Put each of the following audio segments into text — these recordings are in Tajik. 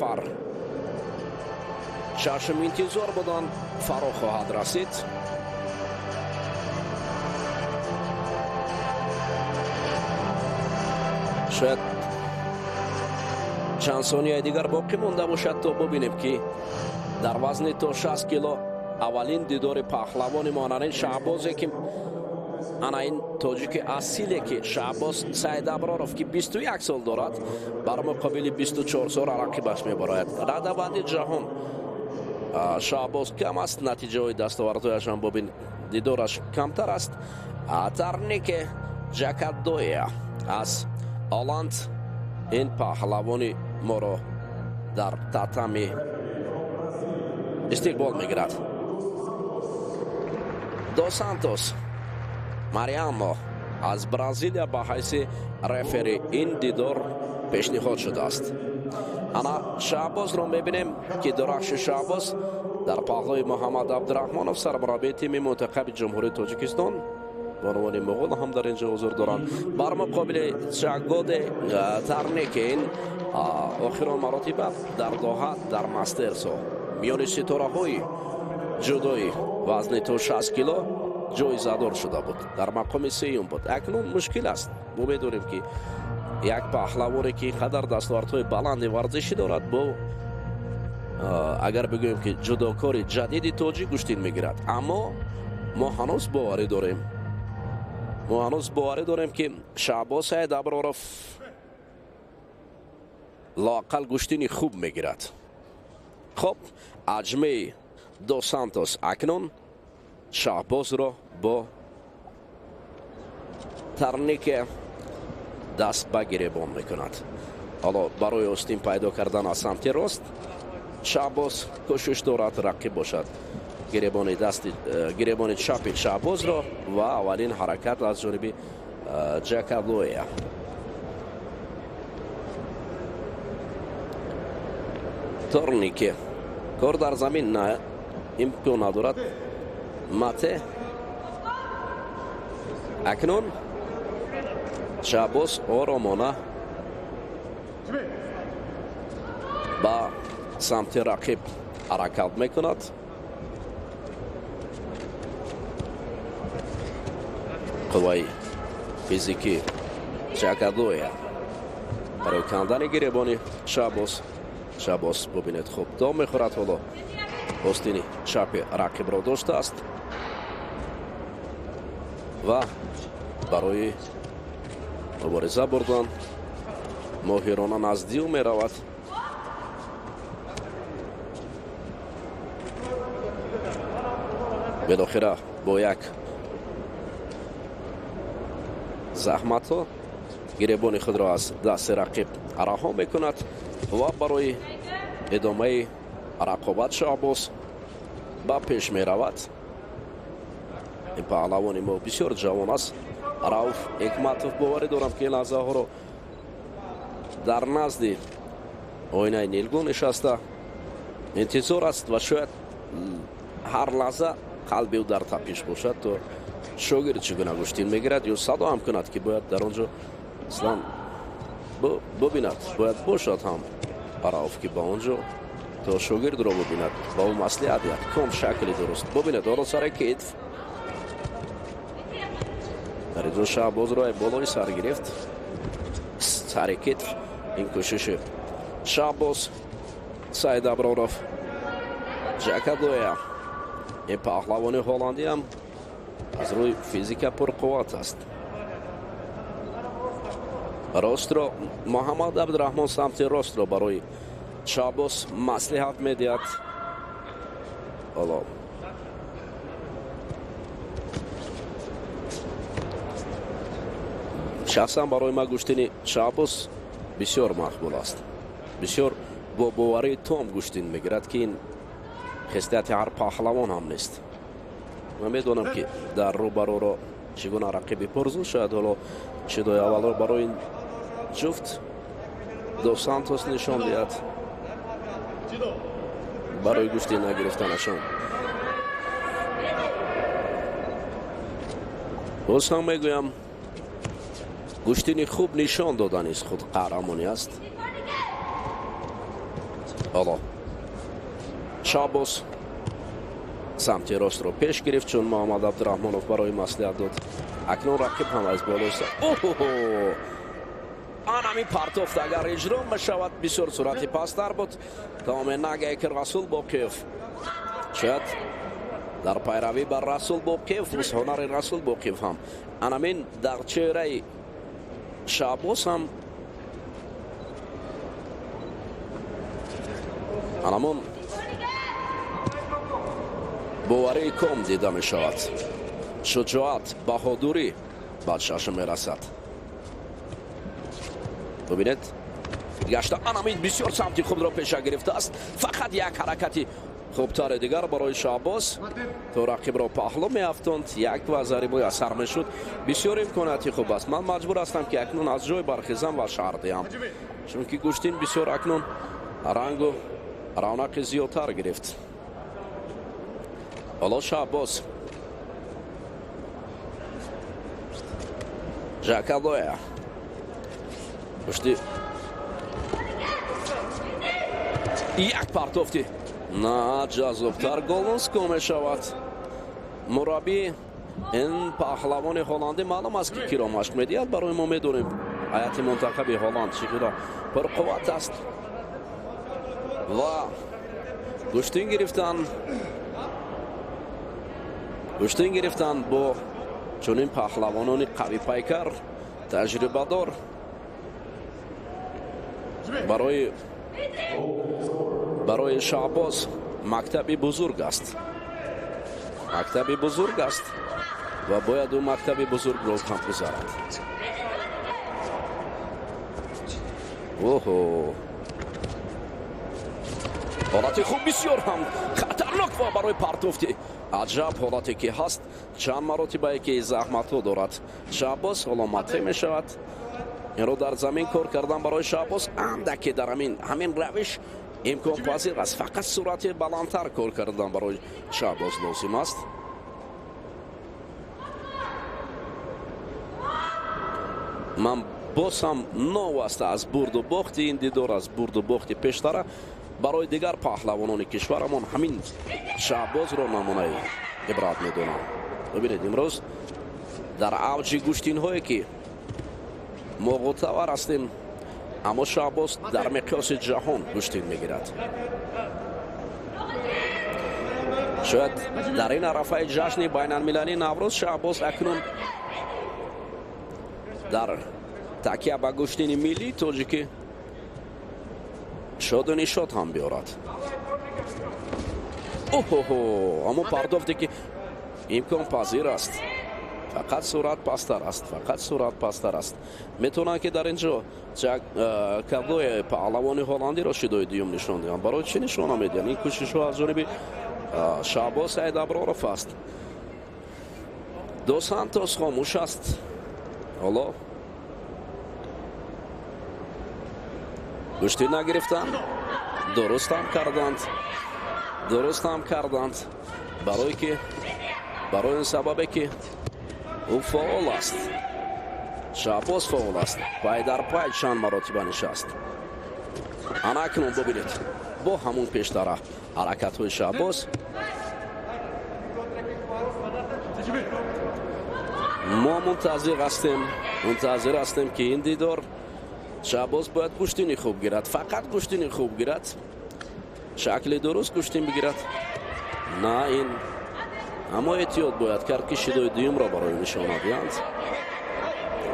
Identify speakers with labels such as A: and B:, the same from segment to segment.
A: Нафар чашм интизор буданд, фаро хоҳад расид. Шояд чанд сонияи дигар боқӣ монда бошад, то бубинем, ки дар вазни то 60 кило аввалин дидори паҳлавони мо, ана ин Шаҳбозе, ки ана ин тоҷики асиле, ки Шаҳбоз Саидаброров, ки 21 сол дорад, бар муқобили 24 сола рақибаш мебарояд. Радабанди ҷаҳон Шаҳбоз кам аст, натиҷаҳои дастовардҳояшам бобин дидораш камтар аст. Тарнике Ҷакадоя аз Оланд ин паҳлавони моро дар татами истиқбол мегирад. До Сантос Мариано аз Бразилия ба ҳайси рефери ин дидор пешниҳод шудааст. Ана Шаҳбозро мебинем, ки дурахши Шаҳбоз дар паҳлӯи Муҳаммад Абдураҳмонов, сармураббии тими мунтахаби Ҷумҳурии Тоҷикистон, бонувони муғул ҳам дар ин ҷо ҳузур доранд, бар муқобили Чагоде Тарнеке. Ин охирон маротиба дар Доҳа дар мастерсо миёни ситораҳои ҷудои вазни то 60 кило ҷоизадор шуда буд, дар мақоми сеюм буд. Акнун мушкил аст. Мо медонем, ки як паҳлавоне, ки ин қадар дастовардҳои баланди варзишӣ дорад, бо агар бигӯем, ки ҷудокори ҷадиди тоҷик гӯштин мегирад, аммо мо ҳанӯз боварӣ дорем, мо ҳанӯз боварӣ дорем, ки Шаҳбоз Саидаброров лоақал гӯштини хуб мегирад. Хоб, аҷмаи До Сантос акнун Шаҳбозро бо Тарнике даст ба гиребон мекунад. Ҳоло барои остин пайдо кардан аз самти рост Шаҳбоз кӯшиш дорад, рақиб бошад гиребони дасти гиребони чапи Шаҳбозро ва аввалин ҳаракат аз ҷониби Ҷакалоя. Торнике кор дар замин на имкон надорад. Мате акнун Шаҳбоз оромона ба самти рақиб ҳаракат мекунад. Қувваи физикӣ Чакадоя барои кандани гиребони Шаҳбоз. Шаҳбоз, бубинед, хуб дом мехӯрад. Ҳоло остини чапи рақибро доштааст ва барои мубориза бурдан моҳирона наздиу меравад. Билохира бо як заҳматҳо гиребони худро аз дасти рақиб раҳо мекунад ва барои идомаи рақобат Шаҳбоз ба пеш меравад. Ин паҳлавони мо бисёр ҷавон аст, Рауф Ҳикматов. Боварӣ дорам, ки ин лаҳзаҳоро дар назди оинаи нилгун нишаста интизор аст ва шояд ҳар лаҳза қалби ӯ дар тапиш бошад, то шогирд чӣ гуна гӯштин мегирад ё садо ҳам кунад, ки бояд дар он ҷо аслан бубинад, бояд бошад ҳам Рауф, ки ба он ҷо то шогирдро бубинад, ба ӯ маслиҳат диҳад ком шакли дуруст. Бубинед, ҳоло сари китф дар инҷо Шаҳбозро болои сар гирифт, сари китф. Ин кӯшиши Шаҳбоз Саидаброров. Ҷакадоя, ин паҳлавони ҳолландӣ ҳам аз рӯи физика пурқувват аст. Ростро Муҳаммад Абдураҳмон самти ростро барои Шаҳбоз маслиҳат медиҳад. Ҳоло шахсан барои ман гӯштини Шаҳбоз бисёр мақбул аст. Бисёр бо боварии том гӯштин мегирад, ки ин хислияти ҳар паҳлавон ҳам нест. Ман медонам, ки дар рӯбарӯро чӣ гуна рақиби пурзур. Шояд ҳоло шидои аввалро барои ин ҷуфт До Сантос нишон диҳад барои гӯштин нагирифтанашон. Боз ҳам мегӯям, гӯштини хуб нишон додан низ худ қаҳрамонӣ аст. Ҳоло Шаҳбоз самти ростро пеш гирифт, чун Муҳаммад Абдураҳмонов барои маслиҳат дод. Акнун рақиб ҳам аз боло. Оҳо! Анами партофт агар иҷро мешавад, бисёр суръати пасттар буд. Тамоми нагае ки Расул Боқиев, шояд дар пайравӣ бар Расул Боқиев, ҳунари Расул Боқиев ҳам анамин дар чеҳраи Шаҳбоз ҳам анамон боварии ком дида мешавад. Шуҷоат, баҳодурӣ ба чашм мерасад. Бубинед, гашта анамин бисёр самти худро пеша гирифтааст. Фақат як ҳаракати хубтари дигар барои Шаҳбоз то рақибро паҳлӯ меафтонд, як вазари муяссар мешуд. Бисёр имконияти хуб аст. Ман маҷбур ҳастам, ки акнун аз ҷой бархезам ва шарҳ диҳам, чунки гӯштин бисёр акнун рангу равнақи зиёдтар гирифт. Ҳоло Шаҳбоз Жакалоя пушти як партофти на ҷаззобтар Голунско мешавад. Мураббӣ ин паҳлавони ҳолландӣ маълум аст, ки киро машқ медиҳад. Барои мо медонем, ҳайати мунтахаби Ҳолланд чӣ қадар пурқувват аст ва гӯштин гирифтан бо чунин паҳлавонони қавипайкар, таҷрибадор барои Шаҳбоз мактаби бузург аст, мактаби бузург аст ва бояд ӯ мактаби бузургро ҳам гузарад. Оҳо, ҳолати хуб, бисёр ҳам хатарнок ва барои партофти аҷаб ҳолате ки ҳаст. Чанд маротибае ки заҳматҳо дорад Шаҳбоз, ҳоло матҳе мешавад. Инро дар замин кор кардан барои Шаҳбоз андаке дар ҳамин равиш имконпазир аст. Фақат суръати баландтар кор кардан барои Шаҳбоз лозим аст. Ман боз ҳам новаста аз бурду бохти ин дидор, аз бурду бохти пештара, барои дигар паҳлавонони кишварамон ҳамин Шаҳбозро намунаи ибрат медонам. Бибинед, имрӯз дар авҷи гӯштинҳое ки мо ғӯтавар ҳастем, аммо Шаҳбоз дар миқёси ҷаҳон гӯштин мегирад. Шояд дар ин арафаи ҷашни байналмилалии Наврӯз Шаҳбоз акнун дар такя ба гӯштини миллии тоҷикӣ шоду нишод ҳам биёрад. Оҳоҳо, аммо пардохте ки имконпазир аст, фақат суръат пасттар аст, фақат суръат пасттар аст. Метавонанд, ки дар ин ҷо Каблои паҳлавони ҳолландиро шидои дуюм нишон диҳанд. Барои чӣ нишона медиҳанд? Ин кӯшишҳо аз ҷониби Шаҳбоз Саидаброров аст. До Сантос хомӯш аст. Ҳоло гӯштӣ нагирифтанд, дурустам карданд, дурустам карданд, барое ки барои ин сабабе ки ӯ фаъол аст. Шаҳбоз фаъол аст, пай дар пай чанд маротиба нишаст. Ана акнун бубинед, бо ҳамун пештара ҳаракатҳои Шаҳбоз. Мо мунтазир ҳастем, мунтазир ҳастем, ки ин дидор Шаҳбоз бояд гӯштини хуб гирад, фақат гӯштини хуб гирад, шакли дуруст гӯштин бигирад. На ин, аммо эҳтиёт бояд кард, ки шидои дуюмро барои нишона диҳанд.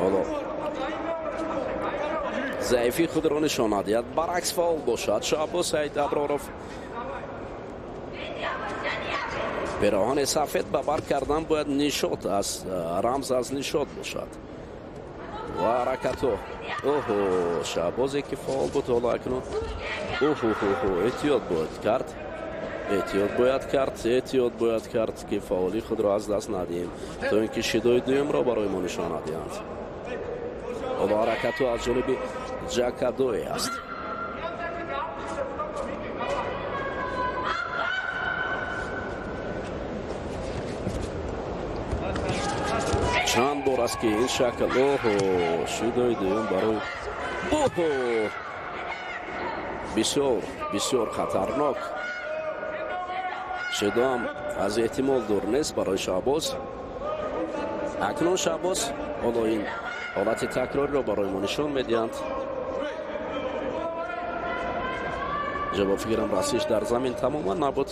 A: Ҳоло заифии худро нишона диҳад, баръакс фаъол бошад Шаҳбоз Саид Аброров. Пироҳани сафед ба бар кардан бояд нишод аз рамз аз нишод бошад ва ҳаракатҳо. Оҳо, Шаҳбозе ки фаъол буд, ҳоло акнун оҳоҳоҳо, эҳтиёт бояд кард, эҳтиёт бояд кард, эҳтиёт бояд кард, ки фаъолии худро аз даст надиҳем, то ин ки шидои дуюмро барои мо нишона диҳанд. Ҳоло ҳаракатҳо аз ҷониби Ҷакадое аст. Чанд бор аст, ки ин шакл. Оҳо, шидои дуюм барои, оҳо. Бисёр бисёр хатарнок. Шидоам аз эҳтимол дур нест барои Шаҳбоз. Акнун Шаҳбоз, ҳоло ин ҳолати такрориро барои мо нишон медиҳанд. Ҷо фикрам, расиш дар замин тамоман набуд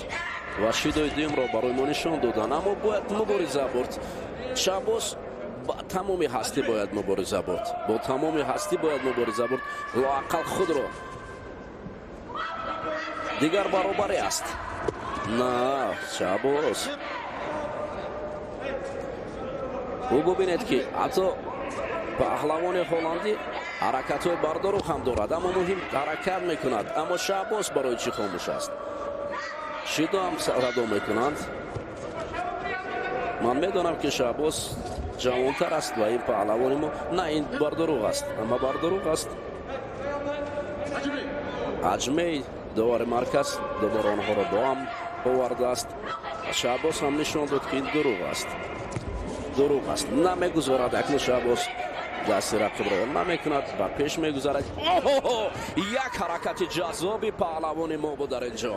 A: ва шидои дуюмро барои мо нишон доданд, аммо бояд мубориза бурд Шаҳбоз. Ба тамоми ҳастӣ бояд мубориза бурд, бо тамоми ҳастӣ бояд мубориза бурд, лоақал худро дигар баробарӣ аст. На, Шаҳбоз, ӯ бубинед, ки ҳатто паҳлавони ҳолландӣ ҳаракатҳои бардорух ҳам дорад, аммо муҳим ҳаракат мекунад. Аммо Шаҳбоз барои чӣ хомӯш аст? Шидо ҳам радо мекунанд. Ман медонам, ки Шаҳбоз ҷавонтар аст ва ин паҳлавони мо. На, ин бардуруғ аст, амма бардуруғ аст. Аҷмей, довари марказ, дубора онҳоро бо ҳам овардааст. Шаҳбоз ҳам нишон дод, ки ин дурӯғ аст, дурӯғ аст. Намегузорад акнун Шаҳбоз дасти рақибро намекунад, ба пеш мегузарад. Оҳо, як ҳаракати ҷаззоби паҳлавони мо буд дар ин ҷо.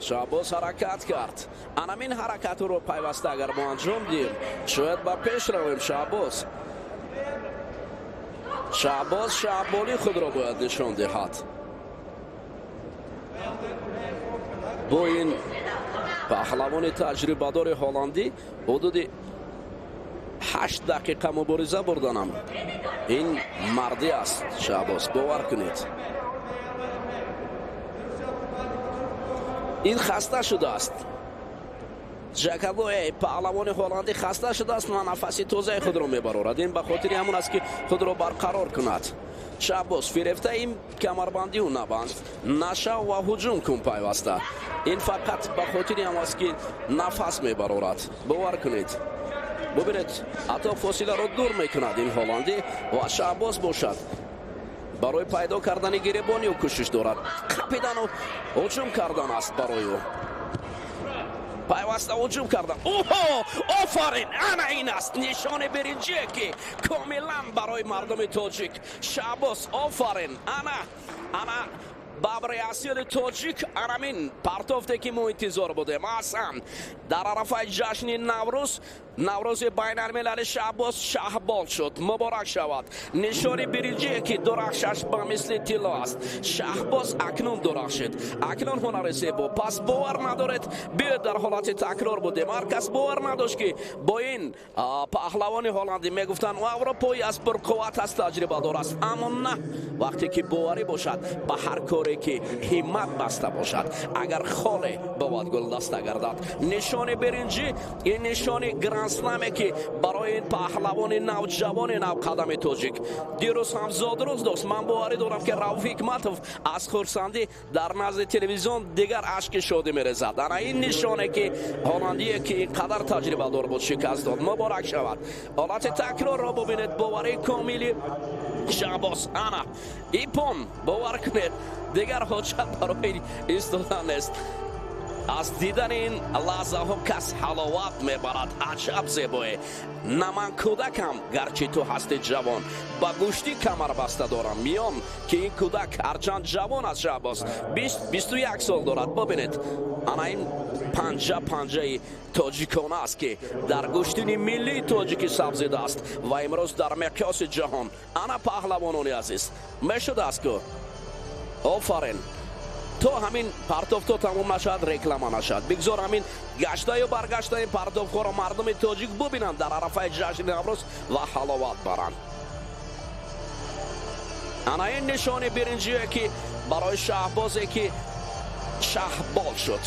A: Шаҳбоз ҳаракат кард. Анамин ҳаракатро пайваста агар мо анҷом диҳем, шояд ба пеш равем. Шаҳбоз, Шаҳбоз шаҳболи худро бояд нишон диҳад. Бо ин паҳлавони таҷрибадори ҳолландӣ ҳудуди 8 дақиқа мубориза бурданам, ин мардӣ аст, Шаҳбоз, бовар кунед. Ин хаста шудааст. Жакалое, паҳлавони ҳолландӣ, хаста шудааст ва нафаси тозаи худро мебарорад. Ин ба хотири ҳамон аст, ки худро барқарор кунад. Шаҳбоз, фирефта ин камарбандиу набанд нашав ва ҳуҷум кун пайваста. Ин фақат ба хотири ҳам аст, ки нафас мебарорад, бовар кунед. Бубинед, ҳатто фосиларо дур мекунад ин ҳолландӣ ва Шаҳбоз бошад, барои пайдо кардани гиребони ӯ кӯшиш дорад. Қапидану ҳуҷум кардан аст барои ӯ, пайваста ҳуҷум кардан. Оҳо, офарин! Ана ин аст нишони биринҷие, ки комилан барои мардуми тоҷик. Шаҳбоз, офарин! Ана, ана бабри асили тоҷик, анамин партофте, ки мо интизор будем. Асан дар арафаи ҷашни Наврӯз, Наврӯзи байналмилали, Шаҳбоз шаҳбол шуд. Муборак шавад! Нишони биринҷие, ки дурахшаш ба мисли тилло аст. Шаҳбоз акнун дурахшид, акнун ҳунари зебо. Пас бовар надоред, биёед, дар ҳолати такрор будем. Ҳар кас бовар надошт, ки бо ин паҳлавони ҳолландӣ, мегуфтанд, авропоӣ аст, пурқувват аст, таҷрибадор аст, аммо на. Вақте ки боварӣ бошад ба ҳар коре, ки ҳиммат баста бошад, агар холе бовад, гулдаста гардад. Нишони биринҷӣ, ин нишони грандсламе, ки барои ин паҳлавони навҷавони навқадами тоҷик дирӯз ҳам зодрӯз дошт. Ман боварӣ дорам, ки Рауф Ҳикматов аз хурсандӣ дар назди телевизион дигар ашки шодӣ мерезад. Ана ин нишоне, ки ҳолландие, ки ин қадар таҷрибадор буд, шикаст дод. Муборак шавад! Ҳолати такрорро бубинед, боварии комили Шаҳбоз. Ана иппон, бовар кунед, дигар ҳоҷат барои истодан нест. Аз дидани ин лаҳзаҳо кас ҳаловат мебарад. Аҷаб зебое! На, ман кӯдакам, гарчи ту ҳасти ҷавон, ба гӯштӣ камар баста дорам миён. Ки ин кӯдак ҳарчанд ҷавон аст, Шаҳбоз 21 сол дорад. Бибинед, ана ин панҷа, панҷаи тоҷикона аст, ки дар гӯштини миллии тоҷикӣ сабзидааст ва имрӯз дар миқёси ҷаҳон. Ана, паҳлавонони азиз, мешудааст ку. Офарин! То ҳамин партофто тамом нашавад, реклама нашавад. Бигзор ҳамин гаштаю баргаштаи партофҳоро мардуми тоҷик бубинанд дар арафаи ҷашни Наврӯз ва ҳаловат баранд. Ана ин нишони биринҷие, ки барои Шаҳбозе, ки шаҳбол шуд.